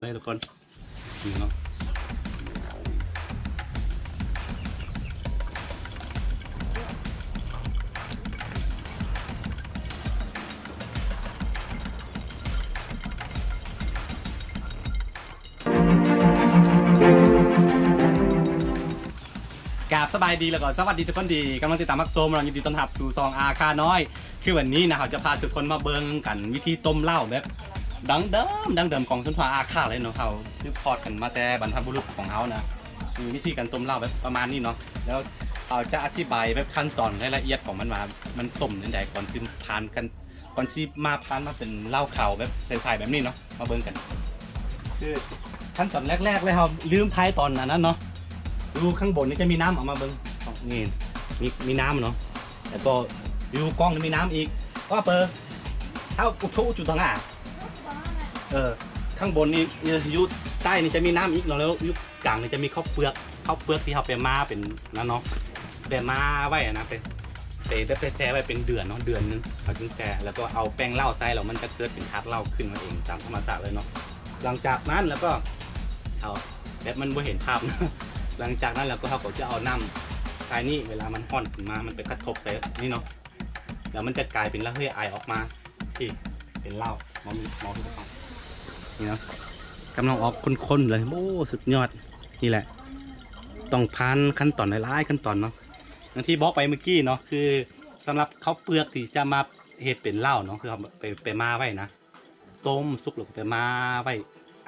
ເລີຍທຸກຄົນ ນີ້ເນາະ. ກາບສະບາຍດີ ແລ້ວກໍສະຫວັດດີທຸກຄົນທີ່ກຳລັງຕິດຕາມຮັບຊົມເນາະ. ຍິນດີຕ້ອນຮັບສູ່ຊ່ອງອາຄານ້ອຍ. ຄືວັນນີ້ນະ ເຮົາຈະພາທຸກຄົນມາເບິ່ງກັນວິທີຕົ້ມເຫຼົ້າແບບດັ້ງເດີມ, ດັ້ງເດີມຂອງຊົນເຜົ່າອາຄາເລີຍເນາະ. ເຮົາສືບທອດກັນມາແຕ່ບັນພະບຸລຸດຂອງເຮົານະ. ມີວິທີການຕົ້ມເຫຼົ້າແບບປະມານນີ້ເນາະ. ແລ້ວເຮົາຈະອະທິບາຍແບບຂັ້ນຕອນລາຍລະອຽດຂອງມັນວ່າ ມັນຕົ້ມຈັ່ງໃດ ກ່ອນຊິຜ່ານກັນ ກ່ອນຊິມາ ຜ່ານມາເປັນເຫຼົ້າຂາວແບບໃສໆແບບນີ້ເນາະ. ມາເບິ່ງກັນ ຄືຂັ້ນຕອນແລກໆເລີຍ ເຮົາລືມຖ່າຍຕອນອັນນັ້ນເນາະ. ຢູ່ຂ້າງບົນນີ້ຈະມີນ້ຳ ເອົາມາເບິ່ງ ນີ້ ມີ ມີນ້ຳເນາະ. ແລ້ວກໍຢູ່ກ້ອງນີ້ມີນ້ຳອີກ ວ່າເປີ ເຮົາອຸທຸຈຸດທາງອາ ເອີ ຂ້າງບົນນີ້ ຢູ່ໃຕ້ນີ້ຈະມີນ້ຳອີກເນາະ. ແລ້ວຢູ່ ກາງນີ້ຈະມີເຂົ້າເປືອກ ເຂົ້າເປືອກທີ່ເຮົາໄປໝ່າເປັນນັ້ນເນາະ ໄປໝ່າໄວ້ນະ ໄປ ໄປແບບໄປແຊ່ໄວ້ເປັນເດືອນເນາະ ເດືອນໜຶ່ງເຮົາຈຶ່ງແຊ່ ແລ້ວກໍເອົາແປ້ງເຫຼົ້າໃສ່ ແລ້ວມັນຈະເກີດເປັນທາດເຫຼົ້າຂຶ້ນມາເອງຕາມທຳມະຊາດເລີຍເນາະ. ຫຼັງຈາກນັ້ນແລ້ວກໍເຮົາ ແບບມັນບໍ່ເຫັນພາບເນາະ. ຫຼັງຈາກນັ້ນແລ້ວກໍເຮົາກໍຈະເອົານ້ຳໃສ່ນີ້ ເວລາມັນຮ້ອນຂຶ້ນມາ ມັນໄປກະທົບໃສ່ນີ້ເນາະ ແລ້ວມັນຈະກາຍເປັນລະເຮີ້ອາຍອອກມາ ທີ່ເປັນເຫຼົ້າ ມອງ ມອງ ນີ້ເນາະ ກຳລັງອອກຂຸ້ນໆເລີຍ. ໂອ້ ສຸດຍອດ. ນີ້ແຫຼະ ຕ້ອງຜ່ານຂັ້ນຕອນຫຼາຍໆຂັ້ນຕອນເນາະ. ຢ່າງທີ່ບອກໄປເມື່ອກີ້ເນາະ ຄືສຳລັບເຂົ້າເປືອກທີ່ຈະມາເຮັດເປັນເຫຼົ້າເນາະ ຄືເຮົາໄປ ໄປໝ່າໄວ້ນະ ຕົ້ມສຸກແລ້ວກໍໄປໝ່າໄວ້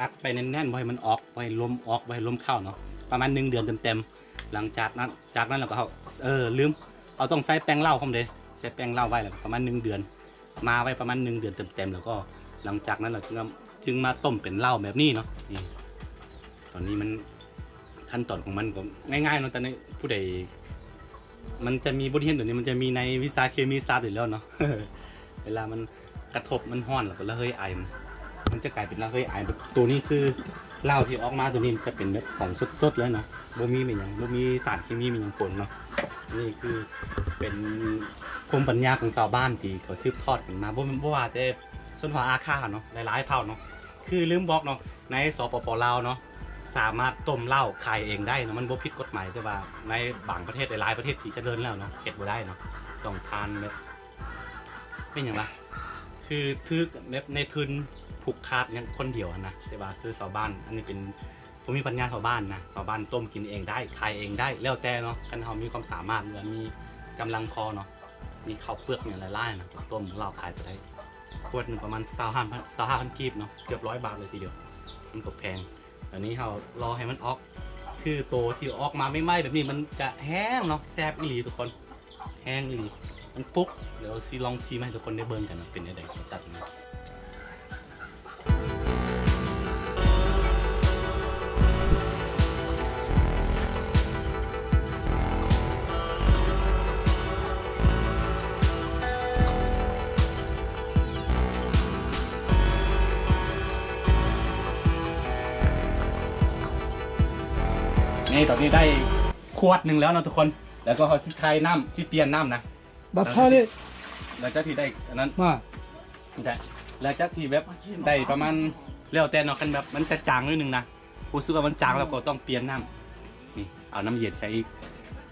ອັດໄວ້ແໜ້ນໆ ບໍ່ໃຫ້ມັນອອກ ບໍ່ໃຫ້ລົມອອກ ບໍ່ໃຫ້ລົມເຂົ້າເນາະ ປະມານໜຶ່ງເດືອນເຕັມໆ. ຫຼັງຈາກນັ້ນ ຈາກນັ້ນແລ້ວກໍເຮົາ ເອີ ລືມ ເຮົາຕ້ອງໃສ່ແປ້ງເຫຼົ້າພ້ອມເດ້ ໃສ່ແປ້ງເຫຼົ້າໄວ້ ແລ້ວກໍປະມານໜຶ່ງເດືອນ ໝ່າໄວ້ປະມານໜຶ່ງເດືອນເຕັມໆ ແລ້ວກໍຫຼັງຈາກນັ້ນເຮົາຈຶ່ງ ຈຶ່ງມາຕົ້ມເປັນເຫຼົ້າແບບນີ້ເນາະ. ນີ້ ຕອນນີ້ມັນ ຂັ້ນຕອນຂອງມັນກໍງ່າຍໆເນາະ ແຕ່ໃນຜູ້ໃດ ມັນຈະມີບົດຮຽນຕົວນີ້ ມັນຈະມີໃນວິຊາເຄມີສາດຢູ່ແລ້ວເນາະ. ເວລາມັນກະທົບ ມັນຮ້ອນ ແລ້ວກໍລະເຮີ້ອາຍ ມັນ ມັນຈະກາຍເປັນລະເຮີ້ອາຍ. ແບບໂຕນີ້ຄືເຫຼົ້າທີ່ອອກມາໂຕນີ້ ມັນຈະເປັນແບບຂອງສົດໆເລີຍເນາະ ບໍ່ມີແມ່ນຫຍັງ ບໍ່ມີສານເຄມີແມ່ນຫຍັງປົນເນາະ. ນີ້ຄືເປັນພູມປັນຍາຂອງຊາວບ້ານທີ່ເຂົາສືບທອດກັນມາ ບໍ່ ບໍ່ວ່າແຕ່ຊົນເຜົ່າອາຄາເນາະ ຫຼາຍໆເຜົ່າເນາະ. ຄືລືມບອກເນາະ ໃນ ສປປ ລາວເນາະ ສາມາດຕົ້ມເຫຼົ້າຂາຍເອງໄດ້ເນາະ ມັນບໍ່ຜິດກົດໝາຍ. ແຕ່ວ່າໃນບາງປະເທດ ຫຼາຍໆປະເທດທີ່ຈະເລີນແລ້ວເນາະ ເຮັດບໍ່ໄດ້ເນາະ ຕ້ອງຜ່ານແບບ ເປັນຫຍັງລະ ຄືຖືກແບບນາຍທຶນຜູກຂາດຫຍັງຄົນດຽວຫັ້ນນະ. ແຕ່ວ່າຄືຊາວບ້ານ ອັນນີ້ເປັນພູມປັນຍາຊາວບ້ານນະ ຊາວບ້ານຕົ້ມກິນເອງໄດ້ ຂາຍເອງໄດ້ ແລ້ວແຕ່ເນາະ. ຄັນເຮົາມີຄວາມສາມາດ ຫຼືວ່າມີກຳລັງພໍເນາະ ມີເຂົ້າເປືອກຫຍັງຫຼາຍໆນະ ຕົ້ມເຫຼົ້າຂາຍກໍໄດ້. ຂວດໜຶ່ງປະມານຊາວຫ້າພັນ ຊາວຫ້າພັນກີບເນາະ ເກືອບຮ້ອຍບາດເລີຍທີດຽວ ມັນກໍແພງ. ອັນນີ້ເຮົາລໍໃຫ້ມັນອອກ ຄືໂຕທີ່ອອກມາໃໝ່ໆແບບນີ້ ມັນຈະແຮງເນາະ ແຊບອີ່ຫຼີທຸກຄົນ ແຮງອີ່ຫຼີ ມັນປຸກ. ດຽວຊິລອງຊີມໃຫ້ທຸກຄົນໄດ້ເບິ່ງກັນວ່າເປັນຈັ່ງໃດ ລົດຊາດເປັນຫຍັງ. ນີ້ ຕອນນີ້ໄດ້ຂວດໜຶ່ງແລ້ວເນາະທຸກຄົນ ແລ້ວກໍເຮົາຊິຖ່າຍນ້ຳ ຊິປ່ຽນນ້ຳນະ ບັດພໍນີ້ ຫຼັງຈາກທີ່ໄດ້ອັນນັ້ນມາ ແຕ່ຫຼັງຈາກທີ່ແບບໄດ້ປະມານ ແລ້ວແຕ່ເນາະ ຄັນແບບມັນຈະຈາງໜ້ອຍໜຶ່ງນະ ຮູ້ສຶກວ່າມັນຈາງແລ້ວກໍຕ້ອງປ່ຽນນ້ຳ. ນີ້ ເອົານ້ຳເຢັນໃສ່ອີກ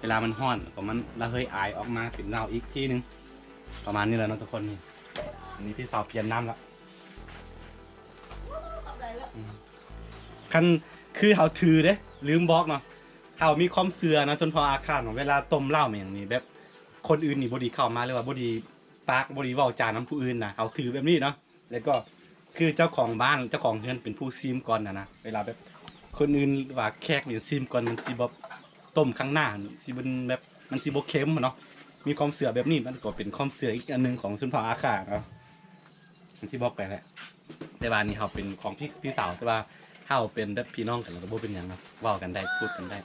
ເວລາມັນຮ້ອນກໍມັນລະເຮີ້ອາຍອອກມາເປັນເຫຼົ້າອີກທີໜຶ່ງ ປະມານນີ້ແຫຼະເນາະທຸກຄົນ. ນີ້ ອັນນີ້ພີ່ສາວປ່ຽນນ້ຳລະ. ຄັນ ຄືເຮົາຖືເດ້ ລືມບອກເນາະ ເຮົາມີຄວາມເຊື່ອນະ ຊົນເຜົ່າອາຄາເນາະ ເວລາຕົ້ມເຫຼົ້າແມ່ນຫຍັງນີ້ ແບບຄົນອື່ນນີ້ບໍ່ດີເຂົ້າມາ ຫຼືວ່າບໍ່ດີປາກ ບໍ່ດີເວົ້າຈານຳຜູ້ອື່ນນະ ເຮົາຖືແບບນີ້ເນາະ. ແລ້ວກໍຄືເຈົ້າຂອງບ້ານ ເຈົ້າຂອງເຮືອນເປັນຜູ້ຊີມກ່ອນນະ ເວລາແບບຄົນອື່ນ ຫຼືວ່າແຂກນີ້ຊີມກ່ອນ ມັນຊິບໍ່ ຕົ້ມຂ້າງໜ້າຊິເປັນແບບ ມັນຊິບໍ່ເຄັມເນາະ. ມີຄວາມເຊື່ອແບບນີ້ ມັນກໍເປັນຄວາມເຊື່ອອີກອັນໜຶ່ງຂອງຊົນເຜົ່າອາຄາເນາະ ທີ່ບອກໄປແຫຼະ. ແຕ່ວ່ານີ້ເຮົາເປັນຂອງພີ່ ພີ່ສາວ ແຕ່ວ່າເຮົາເປັນແບບພີ່ນ້ອງກັນ ແລ້ວກໍບໍ່ເປັນຫຍັງເນາະ ເວົ້າກັນໄດ້ ພູດກັນໄດ້.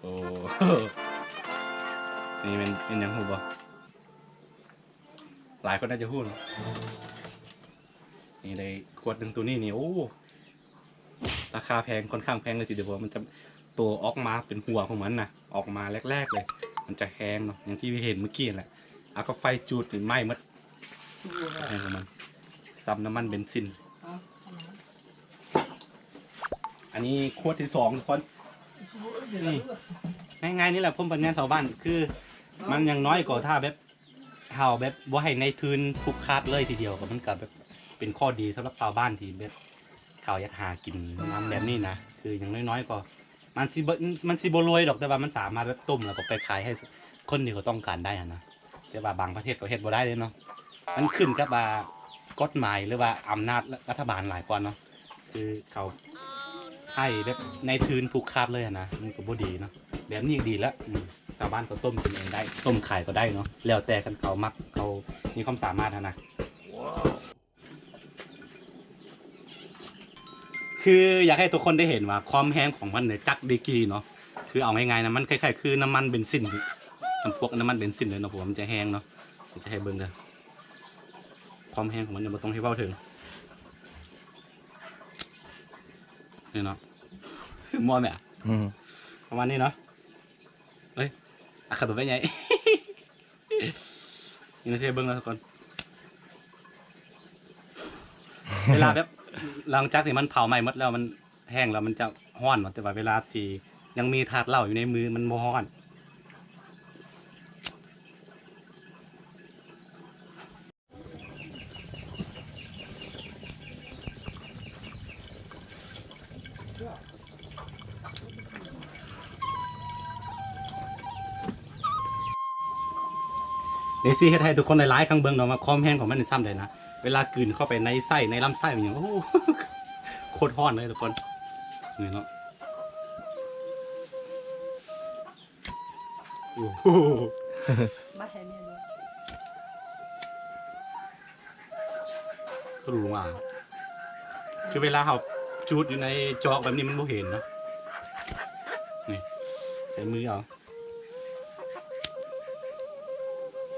ໂອ້ ນີ້ແມ່ນ ແມ່ນຫຍັງຮູ້ບໍ່? ຫຼາຍຄົນໜ້າຈະຮູ້ເນາະ. ນີ້ໄດ້ຂວດໜຶ່ງ ໂຕນີ້ນີ້ ໂອ້ ລາຄາແພງ ຄ່ອນຂ້າງແພງເລີຍທີດຽວ ເພາະວ່າມັນຈະ ໂຕອອກມາເປັນຫົວຂອງມັນນະ ອອກມາແລກໆເລີຍ ມັນຈະແຮງເນາະ ຢ່າງທີ່ເຫັນເມື່ອກີ້ຫັ້ນແຫຼະ. ເອົາກັບໄຟຈູດນີ້ໄໝ້ໝົດ ແຮງຂອງມັນ. ຊຳນ້ຳມັນເບັນຊິນ. ອັນນີ້ຂວດທີສອງ ທຸກຄົນ. ນີ້ ງ່າຍໆ ນີ້ແຫຼະ ພູມປັນຍາຊາວບ້ານ ຄືມັນຢ່າງນ້ອຍກໍຖ້າແບບ ເຮົາແບບບໍ່ໃຫ້ນາຍທຶນຜູກຂາດເລີຍທີດຽວ ກໍມັນກໍແບບເປັນຂໍ້ດີສຳລັບຊາວບ້ານທີ່ແບບເຂົາຢາກຫາກິນນຳແບບນີ້ນະ. ຄືຢ່າງນ້ອຍໆ ກໍມັນຊິບໍ່ ມັນຊິບໍ່ລວຍດອກ ແຕ່ວ່າມັນສາມາດແບບຕົ້ມແລ້ວກໍໄປຂາຍໃຫ້ຄົນທີ່ເຂົາຕ້ອງການໄດ້ຫັ້ນນະ. ແຕ່ວ່າບາງປະເທດກໍເຮັດບໍ່ໄດ້ເດ້ເນາະ ມັນຂຶ້ນກັບວ່າກົດໝາຍ ຫຼືວ່າອຳນາດລັດຖະບານຫຼາຍກວ່າເນາະ. ຄືເຂົາໃຫ້ແບບນາຍທຶນຜູກຂາດເລີຍຫັ້ນນະ ມັນກໍບໍ່ດີເນາະ. ແບບນີ້ດີລະ ອືມ ຊາວບ້ານກໍຕົ້ມກິນເອງໄດ້ ຕົ້ມຂາຍກໍໄດ້ເນາະ ແລ້ວແຕ່ຄັນເຂົາມັກ ເຂົາມີຄວາມສາມາດຫັ້ນນະ. ຄືຢາກໃຫ້ທຸກຄົນໄດ້ເຫັນວ່າຄວາມແຮງຂອງມັນເນຍຈັກດີກຣີເນາະ. ຄືເອົາງ່າຍໆນະ ມັນຄ້າຍໆຄືນ້ຳມັນເບັນຊິນ ຈຳພວກນ້ຳມັນເບັນຊິນເລີຍເນາະ ເພາະວ່າມັນຈະແຮງເນາະ. ຈະໃຫ້ເບິ່ງເດີ ຄວາມແຮງຂອງມັນນີ້ບໍ່ຕ້ອງໃຫ້ເວົ້າເຖິງ ນີ້ເນາະ ໝໍ້ແມ່ ອືມ ປະມານນີ້ເນາະ. ເອີຍ ອາ ຂະໂຕແມ່ໃຫຍ່ ນີ້ນະ ຊິໃຫ້ເບິ່ງເນາະທຸກຄົນ. ເວລາແບບ ຫຼັງຈາກທີ່ມັນເຜົາໄໝ້ໝົດແລ້ວ ມັນແຫ້ງແລ້ວ ມັນຈະຮ້ອນເນາະ ແຕ່ວ່າເວລາທີ່ຍັງມີທາດເຫຼົ້າຢູ່ໃນມື ມັນບໍ່ຮ້ອນ. ນີ້ຊິເຮັດໃຫ້ທຸກຄົນຫຼາຍໆຄັ້ງເບິ່ງເນາະ ວ່າຄວາມແຮງຂອງມັນນີ້ຊ່ຳໃດນະ. ເວລາກືນເຂົ້າໄປໃນໄສ້ ໃນລຳໄສ້ ມັນຫຍັງ ໂອ້ໂຫ ໂຄດຮ້ອນເລີຍທຸກຄົນ ນີ້ເນາະ. ໂອ້ໂຫ ມາແທ້ແມ່ນບໍ່ ກະດູກລົງມາ. ຄືເວລາເຮົາຈູດຢູ່ໃນຈອກແບບນີ້ມັນບໍ່ເຫັນເນາະ. ນີ້ ໃຊ້ມືເອົາ.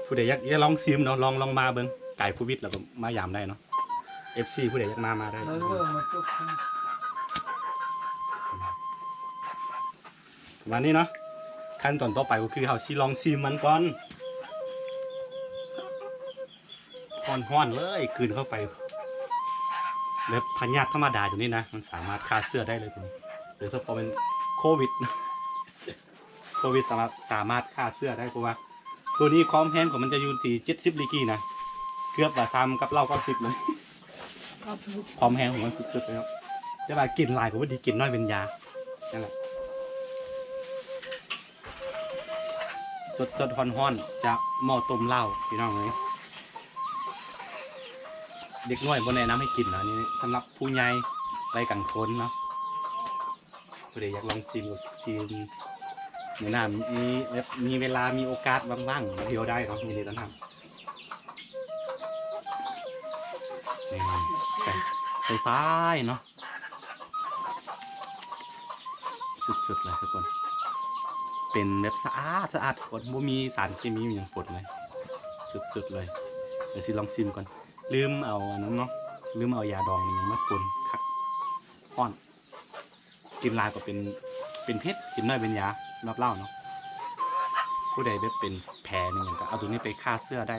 ຜູ້ໃດຢາກ ຢາກລອງຊີມເນາະ ລອງ ລອງມາເບິ່ງ ກາຍໂຄວິດແລ້ວກໍມາຢາມໄດ້ເນາະ. ເອັຟຊີ ຜູ້ໃດຢາກມາ ມາໄດ້. ປະມານນີ້ເນາະ. ຂັ້ນຕອນຕໍ່ໄປກໍຄືເຮົາຊິລອງຊີມມັນກ່ອນ. ຮ້ອນໆເລີຍ ກືນເຂົ້າໄປ ແບບພະຍາດທຳມະດາຕົວນີ້ນະ ມັນສາມາດຂ້າເຊື້ອໄດ້ເລີຍຕົວນີ້. ໂດຍສະເພາະແມ່ນໂຄວິດ ໂຄວິດສາມາດ ສາມາດຂ້າເຊື້ອໄດ້ ເພາະວ່າຕົວນີ້ຄວາມແຮງຂອງມັນຈະຢູ່ທີ່ເຈັດສິບດີກຣີນະ ເກືອບວ່າສ່ຳກັບເຫຼົ້າເກົ້າສິບເລີຍ. ຄວາມແຮງຂອງມັນສຸດໆເລີຍເນາະ. ແຕ່ວ່າກິນຫຼາຍກໍບໍ່ດີ ກິນໜ້ອຍເປັນຢາ ນັ້ນແຫຼະ. ສົດໆຮ້ອນໆຈາກໝໍ້ຕົ້ມເຫຼົ້າ ພີ່ນ້ອງເອີຍ. ເດັກນ້ອຍບໍ່ແນະນຳໃຫ້ກິນເນາະ ອັນນີ້ສຳລັບຜູ້ໃຫຍ່ໄວ້ກາງຄົນເນາະ. ຜູ້ໃດຢາກລອງຊີມກໍຊີມ ມື້ໜ້າມີແບບ ມີເວລາ ມີໂອກາດວ່າງໆ ມາທ່ຽວໄດ້ເນາະ ຍິນດີຕ້ອນຮັບ. ນີ້ ໃສ່ ໃສ່ຊາຍເນາະ. ສຸດໆເລີຍທຸກຄົນ ເປັນແບບສະອາດໆ ທຸກຄົນ ບໍ່ມີສານເຄມີຫຍັງປົນເລີຍ ສຸດໆເລີຍ. ດຽວຊິລອງຊີມກ່ອນ ລືມເອົາອັນນັ້ນເນາະ ລືມເອົາຢາດອງຫຍັງມາປົນ. ຄັກ ຮ້ອນ ກິນຫຼາຍກໍເປັນ ເປັນເພັດ ກິນໜ້ອຍເປັນຢາ ສຳລັບເຫຼົ້າເນາະ. ຜູ້ໃດແບບເປັນແຜເປັນຫຍັງ ກໍເອົາຕົວນີ້ໄປຂ້າເຊື້ອໄດ້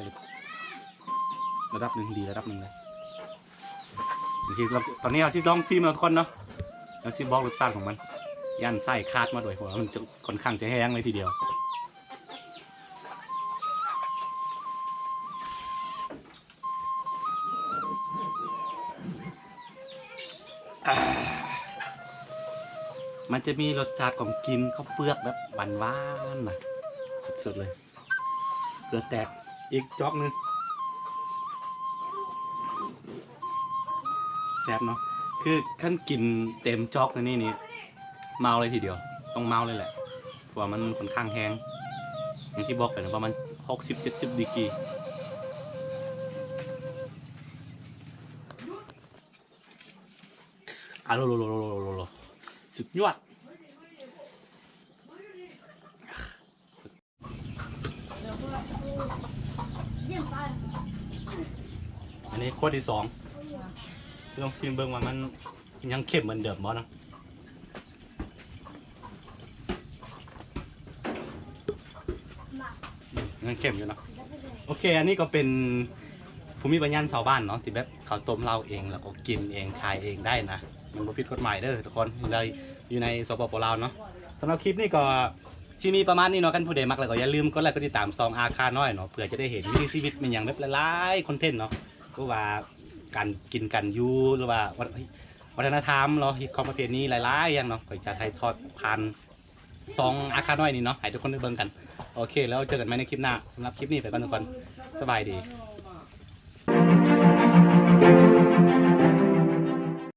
ລະດັບໜຶ່ງ ດີລະດັບໜຶ່ງເລີຍ. ໂອເຄ ຕອນນີ້ເຮົາຊິລອງຊີມເນາະທຸກຄົນເນາະ ເຮົາຊິບອກລົດຊາດຂອງມັນ ຢ້ານໄສ້ຂາດມາດ້ວຍ ເພາະວ່າມັນຈະ ຄ່ອນຂ້າງຈະແຮງເລີຍທີດຽວ. ມັນຈະມີລົດຊາດຂອງກິນເຂົ້າເປືອກແບບຫວານໆນະ ສຸດໆເລີຍ. ເກືອແຕກອີກຈອກໜຶ່ງ ແຊບເນາະ. ຄືຄັນກິນເຕັມຈອກແນວນີ້ນີ້ ເມົາເລີຍທີດຽວ ຕ້ອງເມົາເລີຍແຫຼະ ເພາະວ່າມັນຂ້ອນຂ້າງແຮງ ຢ່າງທີ່ບອກໄປນະ ປະມານຫົກສິບເຈັດສິບດີກຣີ. ອາໂລໂລໂລໂລໂລໂລ ສຸດຍອດ. ອັນນີ້ຂວດທີສອງ ລອງຊີມເບິ່ງວ່າມັນຍັງເຂັ້ມເໝືອນເດີມບໍ່ເນາະ. ອືມ ຍັງເຂັ້ມຢູ່ເນາະ. ໂອເຄ ອັນນີ້ກໍເປັນ ຜູ້ມີບັນຍາຊາວບ້ານເນາະ ທີ່ແບບເຂົາຕົ້ມເຫຼົ້າເອງ ແລ້ວກໍກິນເອງ ຂາຍເອງໄດ້ນະ ມັນບໍ່ຜິດກົດໝາຍເດີທຸກຄົນ ຢູ່ໃນ ຢູ່ໃນ ສປປ ລາວເນາະ. ສຳລັບຄລິບນີ້ກໍຊິມີປະມານນີ້ເນາະ. ຄັນຜູ້ໃດມັກແລ້ວກໍຢ່າລືມກົດໄລກົດຕິດຕາມຊ່ອງອາຄານ້ອຍເນາະ ເພື່ອຈະໄດ້ເຫັນວິຖີຊີວິດແມ່ນຫຍັງ ແບບຫຼາຍໆຄອນເທັນເນາະ ຄືວ່າການກິນການຢູ່ ຫຼືວ່າວັດ ວັດທະນະທຳເນາະ ຮີດຄອງປະເພນີຫຼາຍໆຢ່າງເນາະ ຂ້ອຍຈະຖ່າຍທອດຜ່ານຊ່ອງອາຄານ້ອຍນີ້ເນາະ ໃຫ້ທຸກຄົນໄດ້ເບິ່ງກັນ. ໂອເຄ ແລ້ວເຈີກັນໃໝ່ໃນຄລິບໜ້າ. ສຳລັບຄລິບນີ້ໄປກ່ອນທຸກຄົນ ສະບາຍດີ.